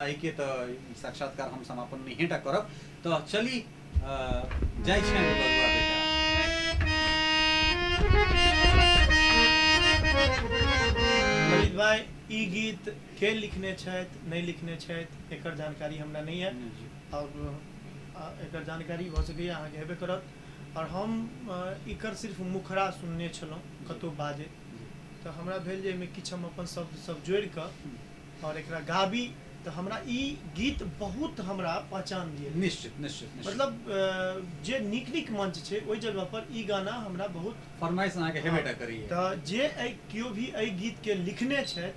एहिके तऽ ई साक्षात्कार हम समापन नहिए टा करब। तऽ चली, जाइ छनि बरुआ बेटा। ललित भाई, ई गीत के लिखने छथि, नहि लिखने छथि, एकर जानकारी हमरा नहि यऽ और एकर जानकारी भऽ सकैए अहाँके हेबे करत। और हम एकर सिर्फ मुखड़ा सुनने छलहुँ कतहु बाजैत, तऽ हमरा भेल जे एहिमे किछु हम अपन शब्द सब जोड़ि कऽ और एकरा गाबी, तऽ हमरा ई गीत बहुत हमरा पहचान दिए। निश्चित निश्चित। मतलब जे नीक नीक मंच छै ओहि जगह पर ई गाना हमरा बहुत फरमाइश अहाँके हेबे टा करैए। तऽ जे एहि केओ भी एहि गीतके लिखने छथि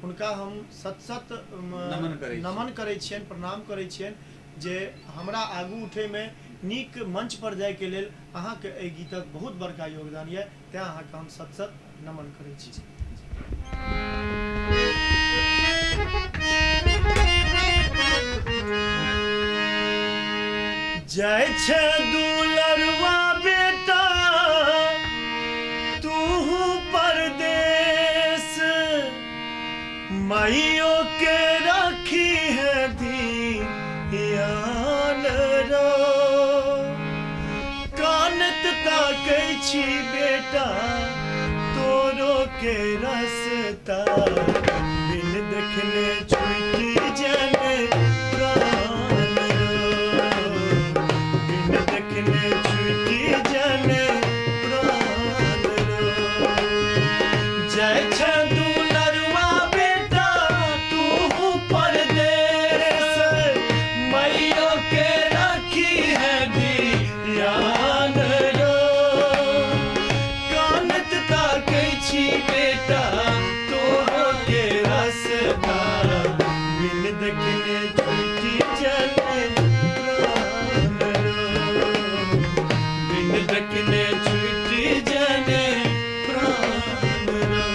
हुनका हम सत सत नमन करै छी। नमन करै छियनि, प्रणाम करै छियनि जे हमरा आगू उठैमे, नीक मंच पर जाइके लेल अहाँके एहि गीतक बहुत बड़का योगदान यऽ, तेँ अहाँके हम सत सत नमन करै छी। जय छै दुलरवा बेटा तू परदेश, माइयो के राखी है धियान रो, कानत ताकै छी बेटा तोरो के रसता, बिन देखने छुटि जने प्राण रो, बिन देखने छुटि जने प्राण रो। जय छ दुलरुआ बेटा तू परदेश, मैयो के राखी है धियान रो, कानत ताकै छी बेटा तोरो के रसता, बिन देखने छुटि जने प्राण रो, बिन देखने छुटि जने प्राण रो।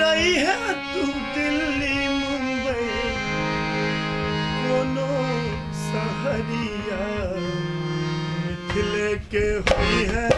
रही है तू दिल्ली मुंबई कोनो सहरिया, मिथिले के हुई है।